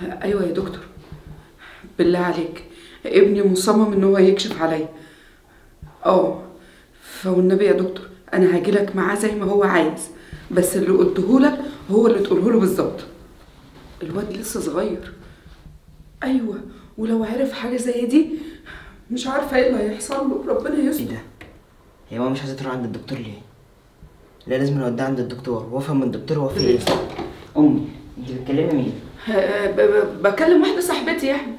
ايوه يا دكتور، بالله عليك ابني مصمم ان هو يكشف عليا. فوالنبي يا دكتور انا هاجيلك معاه زي ما هو عايز، بس اللي قلتهولك هو اللي تقوله له بالظبط. الواد لسه صغير. ايوه، ولو عرف حاجة زي دي مش عارفه ايه اللي هيحصل له، ربنا يستر. ايه ده؟ هي ماما مش عايزه تروح عند الدكتور ليه؟ لا لازم نوديها عند الدكتور وافهم من الدكتور هو في ايه. امي انت بتكلمي مين؟ بكلم واحدة صاحبتي يا احمد.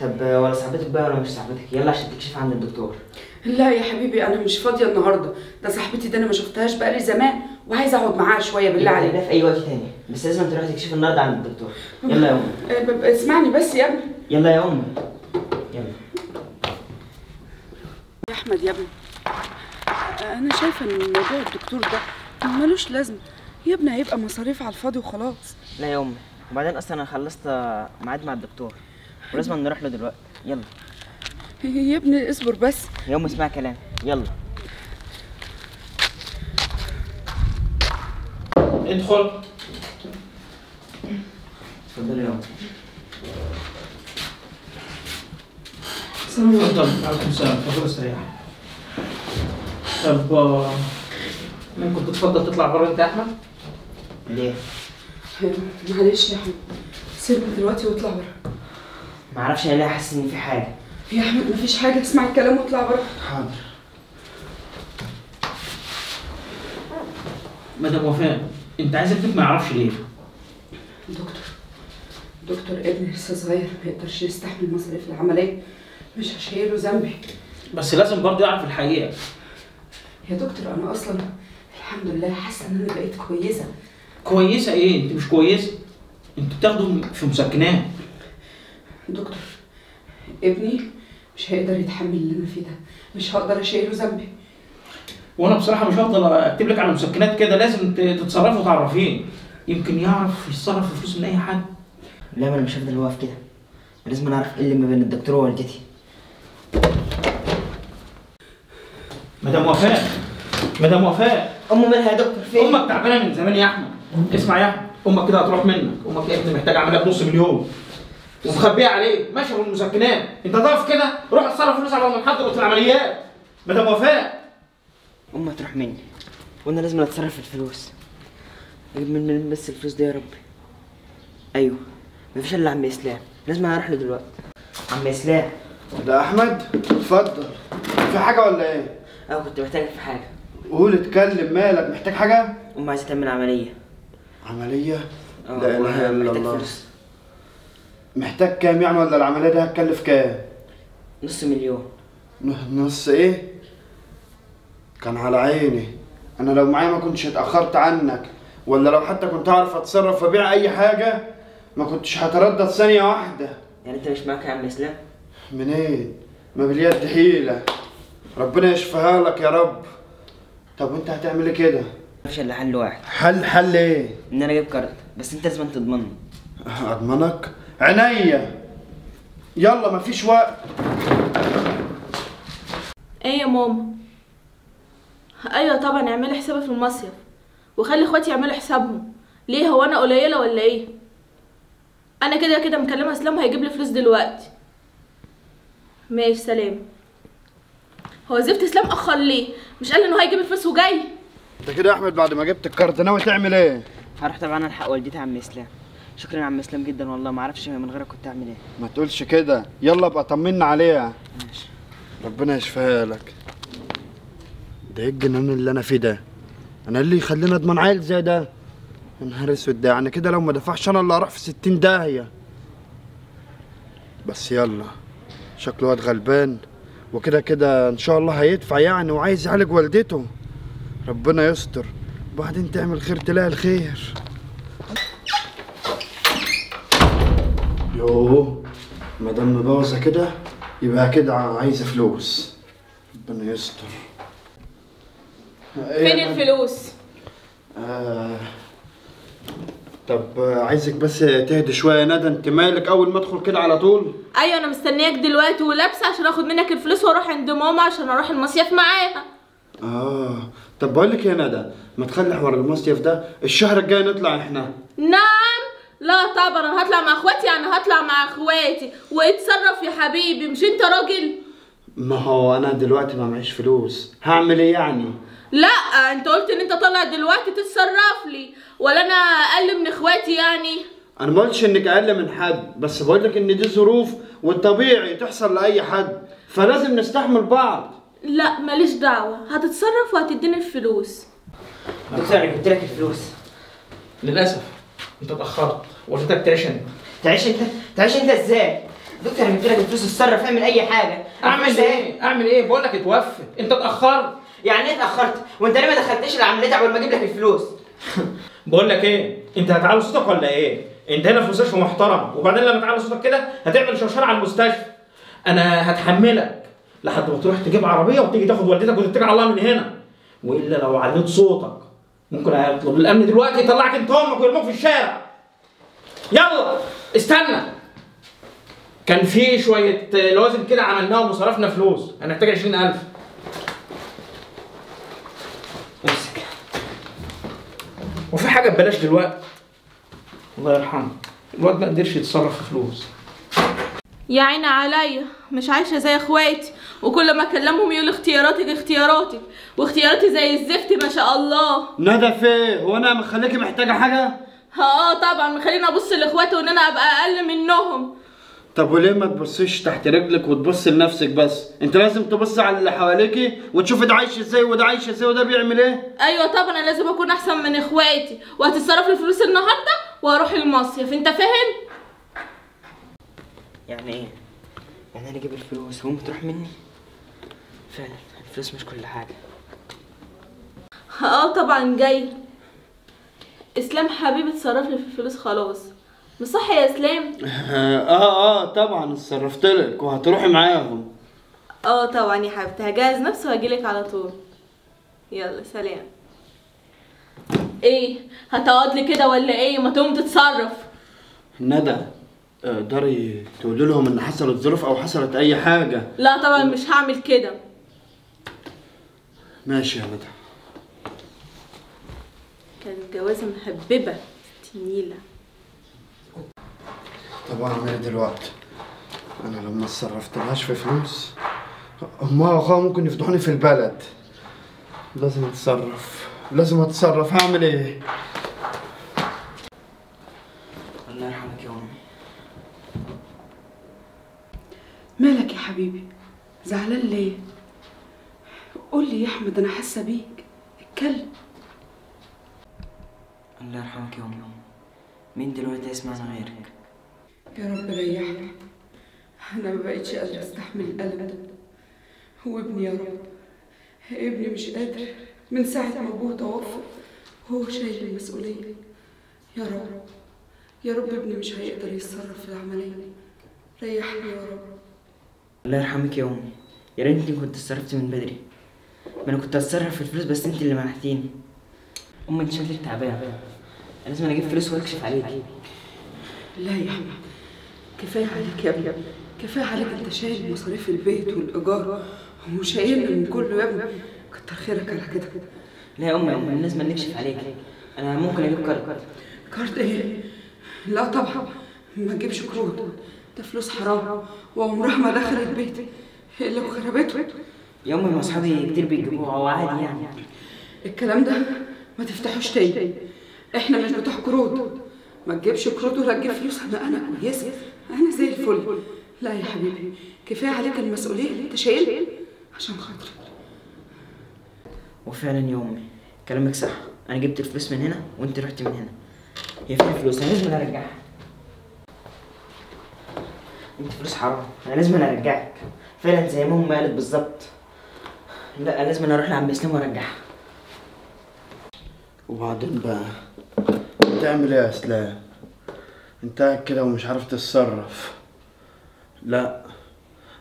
طب ولا صاحبتك بقى ولا مش صاحبتك؟ يلا عشان تكشف عند الدكتور. لا يا حبيبي انا مش فاضية النهارده، ده صاحبتي ده انا ما شفتهاش بقالي زمان وعايزه اقعد معاها شوية بالله عليك. لا في اي وقت تاني، بس لازم تروحي تكشفي النهارده عند الدكتور. يلا يا امي. اسمعني بس يا ابني. يلا يا امي يلا. يا احمد يا ابني انا شايفه ان موضوع الدكتور ده ملوش لازمه يا ابني، هيبقى مصاريف على الفاضي وخلاص. لا يا امي، وبعدين اصلا انا خلصت ميعاد مع الدكتور ولازم نروح له دلوقتي. يلا يا ابني اصبر بس. يا امي اسمع كلام. يلا ادخل. اتفضلي يا امي. السلام عليكم. اتفضل. وعليكم السلام. اتفضل استريح. طب ممكن تتفضل تطلع بره انت يا احمد؟ ليه؟ معلش يا احمد سيبني دلوقتي واطلع بره. معرفش انا ليه حاسس ان في حاجة. يا احمد مفيش حاجة، اسمع الكلام واطلع بره. حاضر. مدام وفاء انت عايزه ابنك ما يعرفش ليه؟ دكتور ابني لسه صغير ما يقدرش يستحمل مصاريف العملية، مش هشيله ذنبي. بس لازم برضه يعرف الحقيقة. يا دكتور انا اصلا الحمد لله حاسه ان انا بقيت كويسة. كويسة ايه؟ انت مش كويسة، انت بتاخده في مسكنات. دكتور ابني مش هيقدر يتحمل اللي انا فيه ده، مش هقدر اشيله ذنبي. وانا بصراحة مش هفضل اكتب لك على مسكنات كده، لازم تتصرفي وتعرفيه، يمكن يعرف يتصرف في فلوس من اي حد. لا ما انا مش هفضل واقف كده، لازم اعرف ايه اللي ما بين الدكتور ووالدتي. مدام وفاء، مدام وفاء. امي مالها يا دكتور؟ فين؟ امك تعبانة من زمان يا احمد. اسمع يا احمد، امك كده هتروح منك، امك يا ابني محتاجه عملية بنص مليون ومخبيه عليك، ماشية بالمسكنات، انت تقف كده؟ روح اتصرف فلوس على ما نحضر العمليات. مدام وفاء امي هتروح مني وانا لازم اتصرف في الفلوس. اجيب من بس الفلوس دي يا ربي. ايوه مفيش الا عم اسلام، لازم اروح له دلوقتي. عم اسلام. ده احمد؟ اتفضل. في حاجة ولا ايه؟ كنت محتاجك في حاجة. قول اتكلم، مالك محتاج حاجة؟ امي عايزه تعمل عملية. عملية؟ لا اله الا الله. فلوس. محتاج كام يعني؟ ولا العملية دي هتكلف كام؟ نص مليون. نص ايه؟ كان على عيني، انا لو معايا ما كنتش اتاخرت عنك، ولا لو حتى كنت اعرف اتصرف وابيع اي حاجة ما كنتش هتردد ثانية واحدة. يعني انت مش معاك يا عم اسلام؟ منين؟ ما باليد حيله. ربنا يشفيها لك يا رب. طب وانت هتعمل ايه كده؟ مفيش الا حل واحد. حل ايه؟ ان انا اجيب كارت، بس انت لازم تضمني. اضمنك؟ عينيا. يلا مفيش وقت. ايه يا ماما؟ ايوه طبعا اعملي حسابي في المصيف، وخلي اخواتي يعملوا حسابهم. ليه هو انا قليله ولا ايه؟ انا كده كده مكلمه اسلام هيجيب لي فلوس دلوقتي. ماشي سلام. هو زفت اسلام اخر ليه؟ مش قال انه هيجيب الفلوس وجاي؟ انت كده يا احمد بعد ما جبت الكارت ناوي تعمل ايه؟ هروح طبعا الحق والدتي عم اسلام. شكرا يا عم اسلام جدا والله، ما اعرفش من غيرك كنت اعمل ايه. ما تقولش كده، يلا ابقى طمنا عليها. ماشي. ربنا يشفيها لك. ده ايه الجنان اللي انا فيه ده؟ انا اللي يخليني اضمن عيل زي ده؟ يا نهار اسود، ده يعني كده لو ما دفعش انا اللي هروح في 60 داهية. بس يلا شكله واد غلبان وكده كده ان شاء الله هيدفع يعني، وعايز يعالج والدته. ربنا يستر، وبعدين تعمل خير تلاقي الخير. يوه ما دام مبوظه كده يبقى كده عايزه فلوس. ربنا يستر. فين الفلوس؟ طب عايزك بس تهدي شوية يا ندى، انت مالك اول ما ادخل كده على طول؟ ايوه انا مستنياك دلوقتي ولابسه عشان اخد منك الفلوس واروح عند ماما عشان اروح المصيف معاها. طب بقول لك يا ندى، ما تخلي حوار المصيف ده الشهر الجاي نطلع احنا. نعم، لا طبعا انا هطلع مع اخواتي، يعني هطلع مع اخواتي. واتصرف يا حبيبي، مش انت راجل؟ ما هو انا دلوقتي ما معيش فلوس، هعمل ايه يعني؟ لا انت قلت ان انت طالع دلوقتي تتصرف لي، ولا انا اقل من اخواتي يعني؟ انا ما قلتش انك اقل من حد، بس بقول لك ان دي ظروف والطبيعي تحصل لاي حد، فلازم نستحمل بعض. لا ماليش دعوه، هتتصرف وهتديني الفلوس. دكتور انا جبت لك الفلوس. للاسف انت اتاخرت، والدتك تعيش انت. تعيش انت؟ تعيش انت ازاي؟ دكتور انا جبت لك الفلوس، اتصرف، اعمل اي حاجة. اعمل ايه؟ اعمل ايه؟ بقول لك اتوفت، انت اتاخرت. يعني ايه اتاخرت؟ وانت ليه ما دخلتش العملية قبل ما اجيب لك الفلوس؟ بقول لك ايه؟ انت هتعلي صوتك ولا ايه؟ انت هنا في مستشفى محترم، وبعدين لما تعلي صوتك كده هتعمل شرشره على المستشفى. انا هتحملك لحد ما تروح تجيب عربية وتيجي تاخد والدتك وتتكل على الله من هنا، والا لو عليت صوتك ممكن اطلب الامن دلوقتي يطلعك انت وامك ويرموك في الشارع. يلا استنى، كان في شوية لوازم كده عملناهم وصرفنا فلوس، هنحتاج 20,000. امسك. وفي حاجة ببلاش دلوقتي. الله يرحمه، الواد ما قدرش يتصرف في فلوس. يا عيني عليا، مش عايشه زي اخواتي، وكل ما اكلمهم يقولوا اختياراتك اختياراتك، واختياراتي زي الزفت ما شاء الله. ندى في ايه؟ هو انا مخليكي محتاجه حاجة؟ اه طبعا، مخليني ابص لاخواتي وان انا ابقى اقل منهم. طب وليه ما تبصيش تحت رجلك وتبصي لنفسك بس؟ انت لازم تبصي على اللي حواليكي وتشوفي ده عايش ازاي وده عايش ازاي وده بيعمل ايه. ايوه طبعا انا لازم اكون احسن من اخواتي، وهتتصرف لي فلوس النهارده واروح المصيف، انت فاهم؟ يعني ايه؟ يعني انا اجيب الفلوس وامي تروح مني؟ فعلا الفلوس مش كل حاجة. اه طبعا جاي. اسلام حبيبي اتصرف لي في الفلوس خلاص، مش صح يا اسلام؟ اه طبعا اتصرفت لك وهتروحي معاهم. اه طبعا يا حبيبتي، هجهز نفسي وهجيلك على طول. يلا سلام. ايه هتقعد لي كده ولا ايه؟ ما تقوم تتصرف. ندى اقدري تقولي لهم ان حصلت ظروف او حصلت اي حاجة؟ لا طبعا مش هعمل كده. ماشي يا ندى. كانت جوازه مهببه تنيله. طب اعمل ايه دلوقتي؟ انا لو ما اتصرفتلهاش في فلوس امها واخوها ممكن يفضحوني في البلد. لازم اتصرف، لازم اتصرف. هعمل ايه؟ الله يرحمك يا امي. مالك يا حبيبي؟ زعلان ليه؟ قول لي يا احمد، انا حاسه بيك، اتكلم. الله يرحمك يا امي، مين دلوقتي يسمعنا غيرك؟ يا رب ريحني، انا ما بقتش قادرة استحمل الالم ده. هو ابني يا رب، ابني مش قادر من ساعة ما ابوه توفى هو شايل المسؤولية. يا رب يا رب ابني مش هيقدر يتصرف في العملية، ريحني يا رب. الله يرحمك يا امي، يا ريتني كنت اتصرفت من بدري، ما انا كنت هتصرف في الفلوس بس انت اللي منعتيني. امي انت شكلك تعبانة، لازم انا اجيب فلوس واكشف عليكي. لا يا احمد كفاية عليك يا ابني، كفاية عليك، انت شايل مصاريف البيت والايجار وشايل من كله يا ابني، كتر خيرك على كده. لا يا امي لازم نكشف عليكي، انا ممكن اجيب كارت. كارت ايه؟ لا طبعا ما تجيبش كروت، ده فلوس حرام وعمرها ما دخلت بيتي الا وخربته. يا امي ما اصحابي كتير بيجيبوها وعادي يعني. الكلام ده ما تفتحوش تاني، احنا مش بتوع كروت، ما تجيبش كروت ولا تجيب فلوس. انا كويسة، انا زي الفل. لا يا حبيبي كفاية عليك المسؤولية اللي انت شايلها عشان خاطري. وفعلا يا امي كلامك صح، انا جبت الفلوس من هنا وانت رحت من هنا. هي فين الفلوس؟ انا لازم ارجعها. انت فلوس حرام، انا لازم ارجعك فعلا زي ما امي قالت بالظبط. لا لازم اروح لعم اسلام وارجعها. وبعدين بقى تعمل ايه يا اسلام؟ انت قاعد كده ومش عارف تتصرف. لا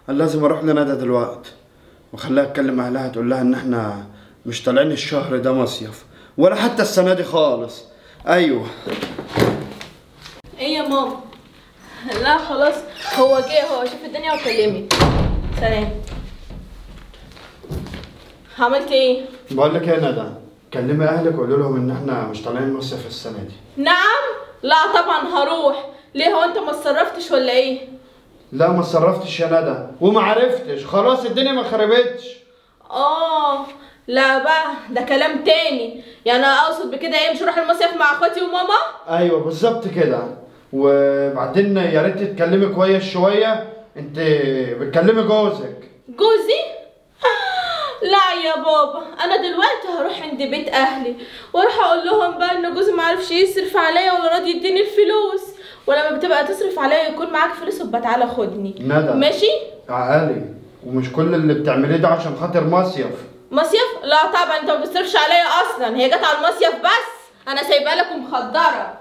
انا لازم اروح لندى دلوقتي واخليها تكلم اهلها، تقول لها ان احنا مش طالعين الشهر ده مصيف ولا حتى السنة دي خالص. ايوه. ايه يا ماما؟ لا خلاص هو جه، هو شوف الدنيا وكلمني. سلام. عملت ايه؟ بقول لك ايه يا ندى، كلمي اهلك وقولي لهم ان احنا مش طالعين مصيف السنة دي. نعم؟ لا طبعا هروح. ليه هو انت ما اتصرفتش ولا ايه؟ لا ما اتصرفتش يا ندى وما عرفتش، خلاص الدنيا ما خربتش. لا بقى ده كلام تاني، يعني اقصد بكده ايه، مش هروح المصيف مع اخواتي وماما؟ ايوه بالظبط كده. وبعدين يا ريت تتكلمي كويس شوية، انت بتكلمي جوزك. جوزي؟ لا يا بابا، انا دلوقتي هروح عند بيت اهلي واروح اقول لهم بقى ان جوزي ما عرفش يصرف عليا ولا راضي يديني الفلوس، ولما بتبقى تصرف عليا يكون معاك فلوس وبقى تعالى خدني. ندى ماشي؟ عقلي، ومش كل اللي بتعمليه ده عشان خاطر مصيف. مصيف؟ لا طبعا انت ما بتصرفش عليا اصلا، هي جت على المصيف بس، انا سايبه لك ومخدره.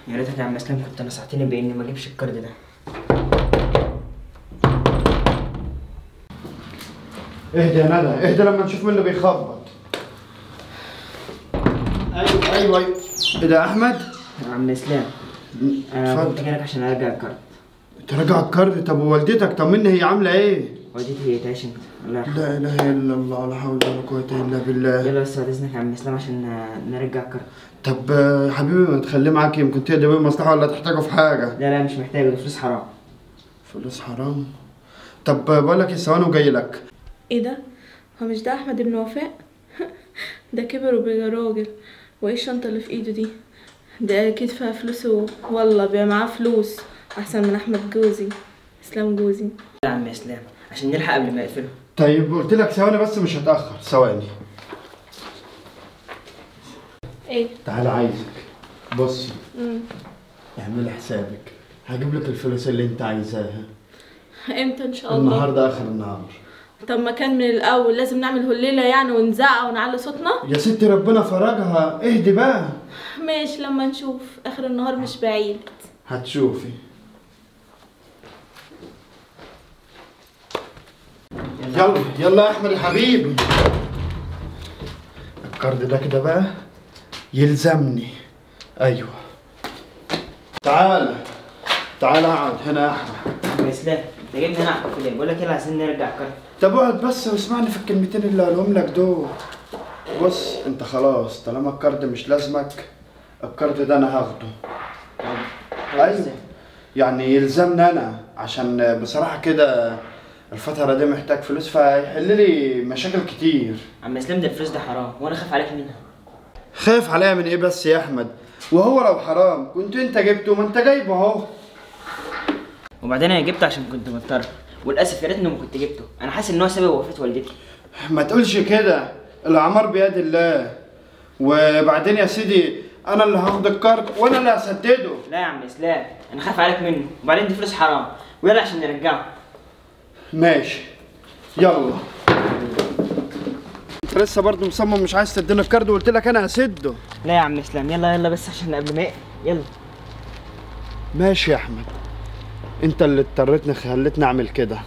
يا ريتك يا عم اسلام كنت نصحتني باني ما اجيبش الكارد ده. اهدى يا ندى، اهدى لما نشوف مين اللي بيخبط. ايوه ايوه ايوه، ايه ده يا احمد؟ يا عم اسلام انا كنت جاي لك عشان ارجع الكارد. ترجع الكارد؟ طب ووالدتك طمني هي عامله ايه؟ والدتي هي تعيش انت، الله يرحمها. لا اله الا الله، لا حول ولا قوة الا بالله. يلا بس بعد اذنك يا عم اسلام عشان نرجع الكارد. طب حبيبي ما تخليه معاك، يمكن تقدر بيه مصلحة ولا تحتاجه في حاجة. لا لا مش محتاجه، ده فلوس حرام. فلوس حرام؟ طب بقول لك ايه، ثواني وجاي لك. ايه ده؟ هو مش ده احمد ابن وفاء؟ ده كبر وبقى راجل، وايه الشنطة اللي في ايده دي؟ ده اكيد فيها فلوس، والله بقى معاه فلوس احسن من احمد جوزي، اسلام جوزي. يا عم اسلام عشان نلحق قبل ما يقفلوا. طيب قلت لك ثواني بس مش هتاخر، ثواني. ايه؟ تعالى عايزك. بصي اعملي حسابك، هجيب لك الفلوس اللي انت عايزاها. امتى ان شاء الله؟ النهارده اخر النهار. طب ما كان من الاول لازم نعمل هليله يعني ونزعق ونعلي صوتنا؟ يا ستي ربنا فرجها، اهدي بقى. ماشي لما نشوف، اخر النهار مش بعيد. هتشوفي. يلا يلا يا احمد يا حبيبي. الكارد ده كده بقى يلزمني. ايوه تعالى تعالى اقعد هنا يا احمد. يا اسلام انت جايبني هنا اقعد ليه؟ بقول لك يلا عايزين نرجع الكارد. طب اقعد بس واسمعني في الكلمتين اللي هقولهم لك دول. بص انت خلاص طالما الكارد مش لازمك، الكارد ده انا هاخده. ايوه يعني يلزمني انا، عشان بصراحة كده الفترة دي محتاج فلوس، فهيحل لي مشاكل كتير. عم اسلام ده الفلوس ده حرام وانا خايف عليك منها. خايف عليا من ايه بس يا احمد؟ وهو لو حرام كنت انت جبته، ما انت جايبه اهو. وبعدين انا جبته عشان كنت مضطر، وللاسف يا ريتني ما كنت جبته، انا حاسس ان هو سبب وفاة والدتي. ما تقولش كده، الاعمار بيد الله. وبعدين يا سيدي انا اللي هاخد الكارت وانا اللي هسدده. لا يا عم اسلام انا خايف عليك منه، وبعدين دي فلوس حرام، ويلا عشان نرجعه. ماشي يلا. انت لسه برضه مصمم مش عايز تديني الكارد، وقلت لك انا هسده. لا يا عم اسلام يلا يلا بس عشان قبل ما يقفل. يلا ماشي يا احمد، انت اللي اضطريتني خليتني اعمل كده.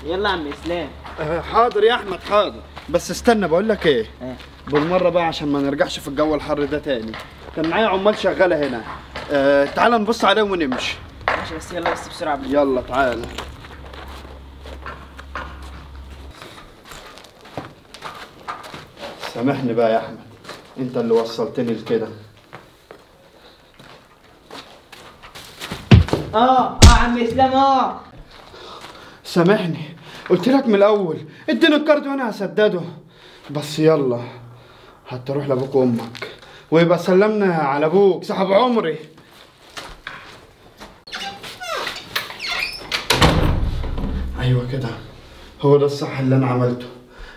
يلا يا عم اسلام. حاضر يا احمد حاضر، بس استنى بقول لك ايه. بالمرة بقى عشان ما نرجعش في الجو الحر ده تاني، كان معايا عمال شغالة هنا. تعالى نبص عليهم ونمشي. ماشي بس يلا بس بسرعة. يلا تعالى. سامحني بقى يا احمد، انت اللي وصلتني لكده. عم اسلام. سامحني قلت لك من الاول اديني الكارد وانا هسدده. بس يلا هتروح لابوك وامك ويبقى سلمنا على ابوك صاحب عمري. ايوه كده هو ده الصح اللي انا عملته.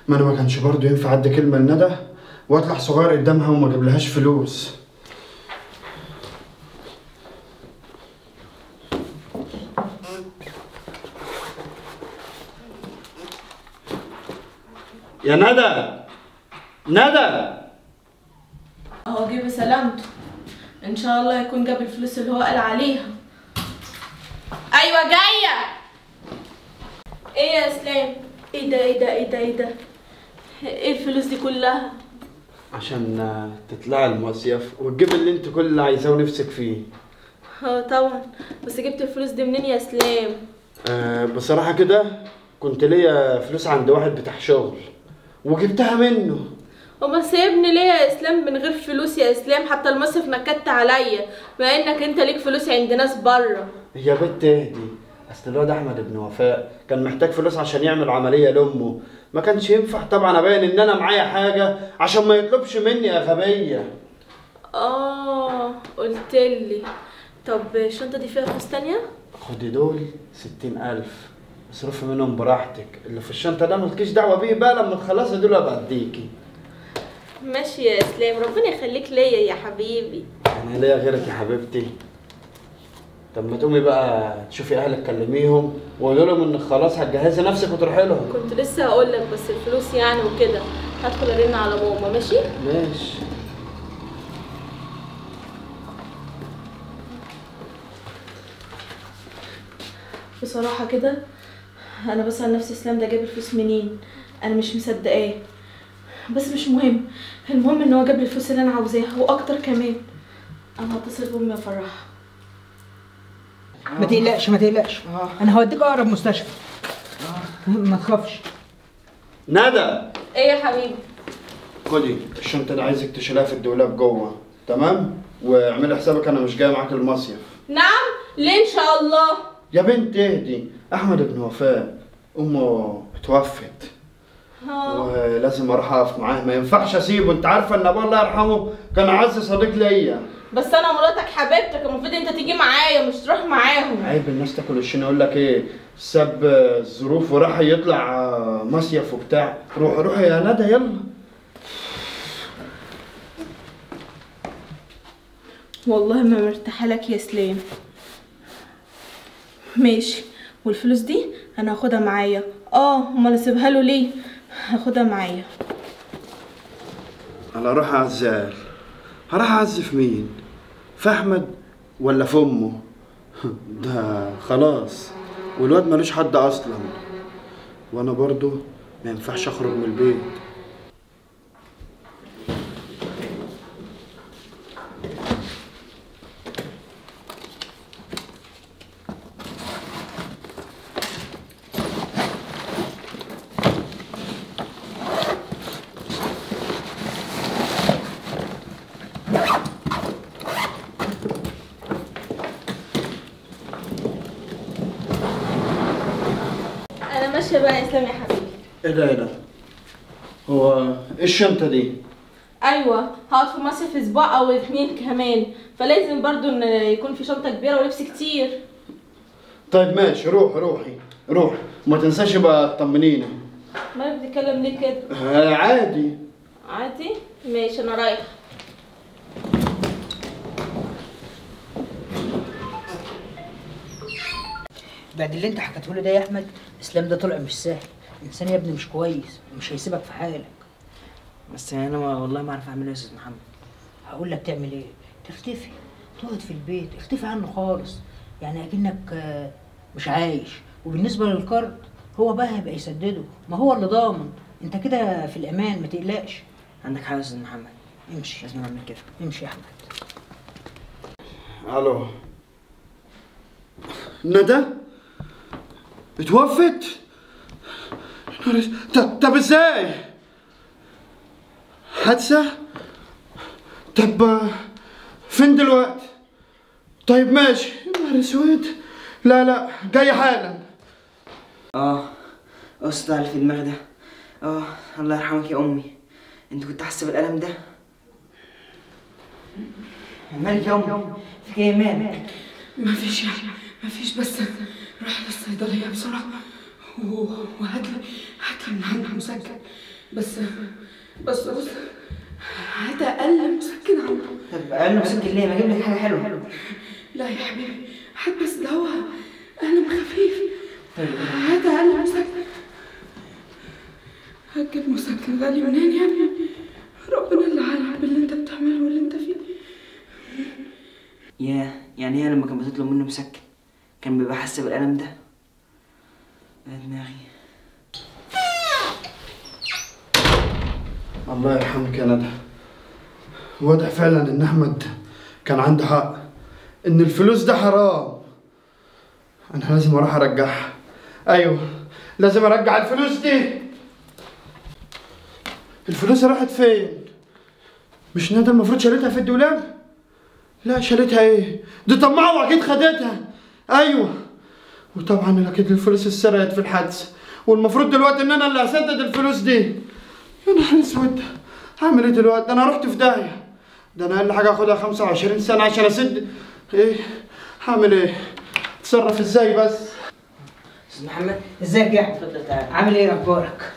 ما انا ما كانش برضه ينفع ادي كلمة لندى واطلع صغير قدامها وما اجيبلهاش فلوس. يا ندى ندى، اهو جه بسلامته، ان شاء الله يكون جاب الفلوس اللي هو قال عليها. ايوه جاية. ايه يا اسلام؟ ايه ده ايه ده ايه ده ايه ده؟ ايه الفلوس دي كلها؟ عشان تطلعي المصيف وتجيب اللي انت كل اللي عايزاه ونفسك فيه. اه طبعا، بس جبت الفلوس دي منين يا اسلام؟ بصراحة كده كنت ليا فلوس عند واحد بتاع شغل وجبتها منه. وما سايبني ليه يا اسلام من غير فلوس يا اسلام؟ حتى المصيف نكدت عليا، مع انك انت ليك فلوس عند ناس بره. يا بنت اهدي، اصل الواد احمد ابن وفاء كان محتاج فلوس عشان يعمل عملية لامه، ما كانش ينفع طبعا ابين ان انا معايا حاجة عشان ما يطلبش مني يا غبية. قلتلي. طب الشنطة دي فيها فلوس تانية؟ خدي دول 60,000، اصرفي منهم براحتك، اللي في الشنطة ده مالكيش دعوه بيه بقى، لما تخلصي دول ابقى اديكي. ماشي يا اسلام، ربنا يخليك ليا يا حبيبي. انا ليا غيرك يا حبيبتي. طب ما تقومي بقى تشوفي اهلك، كلميهم وقولي لهم انك خلاص هتجهزي نفسك وتروحي لهم. كنت لسه هقول لك، بس الفلوس يعني وكده. هدخل ارن على ماما. ماشي؟ ماشي. بصراحة كده انا بسأل نفسي اسلام ده جاب الفلوس منين؟ انا مش مصدقاه، بس مش مهم، المهم ان هو جاب لي الفلوس اللي انا عاوزاها واكتر كمان. انا هتصل بامي افرحها. ما تقلقش ما تقلقش، انا هوديك اقرب مستشفى. ما تخافش. ندى. ايه يا حبيبي؟ خدي الشنطة اللي عايزك تشيلها في الدولاب جوه، تمام؟ واعملي حسابك انا مش جاي معاك المصيف. نعم؟ ليه ان شاء الله؟ يا بنت اهدي، احمد ابن وفاء امه اتوفت ولازم اروح اقف معاه، ما ينفعش اسيبه. انت عارفه ان ابوه الله يرحمه كان اعز صديق ليا. بس انا مراتك حبيبتك، المفروض انت تيجي معايا مش تروح معاهم. عيب الناس تاكل الشين، يقول لك ايه، ساب الظروف وراح يطلع مصيف وبتاع. روح روح يا ندى يلا. والله ما مرتاحة لك يا سلام. ماشي، والفلوس دي انا هاخدها معايا. امال اسيبها له ليه؟ هاخدها معايا. انا اروح اعزال، هروح اعزف مين؟ في احمد ولا في امه؟ ده خلاص والواد ملوش حد اصلا، وانا برضو ما ينفعش اخرج من البيت. ماشية بقى يا اسلام يا حبيبي. ايه ده ايه ده؟ هو ايه الشنطة دي؟ ايوه، هقعد في مصر اسبوع او 2 كمان، فلازم برضو ان يكون في شنطة كبيرة ولبس كتير. طيب ماشي، روح روحي روح، وما تنساش بقى تطمنيني. مالك بتتكلم ليه كده؟ عادي. عادي؟ ماشي انا رايحة. بعد اللي انت حكيته لي ده يا احمد، اسلام ده طلع مش سهل، انسان يا ابني مش كويس ومش هيسيبك في حالك. بس يعني انا والله ما اعرف اعمل ايه يا استاذ محمد. هقول لك تعمل ايه، تختفي، تقعد في البيت، اختفي عنه خالص، يعني اكنك مش عايش. وبالنسبة للقرض هو بقى هيبقى يسدده، ما هو اللي ضامن، انت كده في الامان ما تقلقش. عندك حق يا استاذ محمد، امشي، لازم اعمل كده. امشي يا احمد. الو ندى اتوفت؟ طب ازاي؟ حادثة؟ طب فين دلوقتي؟ طيب ماشي. يا نهار اسود، لا لا جاي حالا. الصداع اللي في دماغي ده. الله يرحمك يا امي، انت كنت حاسه بالالم ده؟ مالك يا امي؟ فيك ايه مالك؟ مفيش يا احمد مفيش، بس روح للصيدلية بسرعة وهات لي هات لي من عندها مسكن، بس بس بص هات أقل مسكن عنده. طب أقل مسكن ليه؟ ما أجيب لك حاجة حلوة. لا يا حبيبي هات بس دواء ألم خفيف. طيب هات أقل مسكن. هتجيب مسكن غالي منين يا ابني؟ ربنا اللي عالم باللي أنت بتعمله واللي أنت فيه. ياه، يعني هي لما كانت بتطلب منه مسكن كان بيبقى حاسس بالألم ده؟ يا دماغي. الله يرحمك يا ندى، واضح فعلا ان احمد كان عنده حق ان الفلوس ده حرام. انا لازم اروح ارجعها. ايوه لازم ارجع الفلوس دي. الفلوس راحت فين؟ مش ندى المفروض شالتها في الدولاب؟ لا شالتها ايه؟ دي طماعه واكيد خدتها. ايوه، وطبعا اكيد الفلوس اتسرقت في الحادثة، والمفروض دلوقتي ان انا اللي هسدد الفلوس دي. يا نهار اسود، هعمل ايه دلوقتي؟ انا رحت في داهية. ده انا اقل حاجة اخدها 25 سنة عشان اسد. ايه هعمل ايه؟ اتصرف ازاي بس؟ استاذ محمد، ازيك يا احمد؟ اتفضل تعالى. عامل ايه؟ اخبارك؟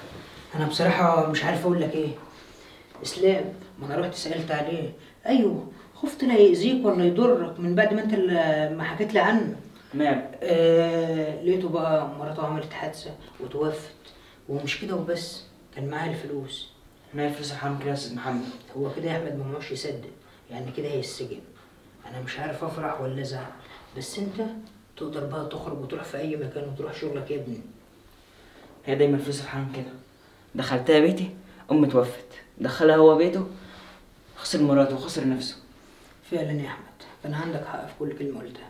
انا بصراحة مش عارف اقول لك ايه. اسلام، ما انا رحت سالت عليه. ايوه، خفت لا يأذيك ولا يضرك من بعد ما انت ما حكيت لي عنه. تمام. لقيته بقى مراته عملت حادثه وتوفت، ومش كده وبس، كان معاها الفلوس. ما هي فلوس حرام كده يا استاذ محمد. هو كده يا احمد ما معهوش يسدد، يعني كده هيتسجن. انا مش عارف افرح ولا ازعل، بس انت تقدر بقى تخرج وتروح في اي مكان وتروح شغلك يا ابني. هي دايما فلوس الحرام كده. دخلتها بيتي امي توفت، دخلها هو بيته خسر مراته وخسر نفسه. فعلا يا احمد، كان عندك حق في كل كلمة قلتها.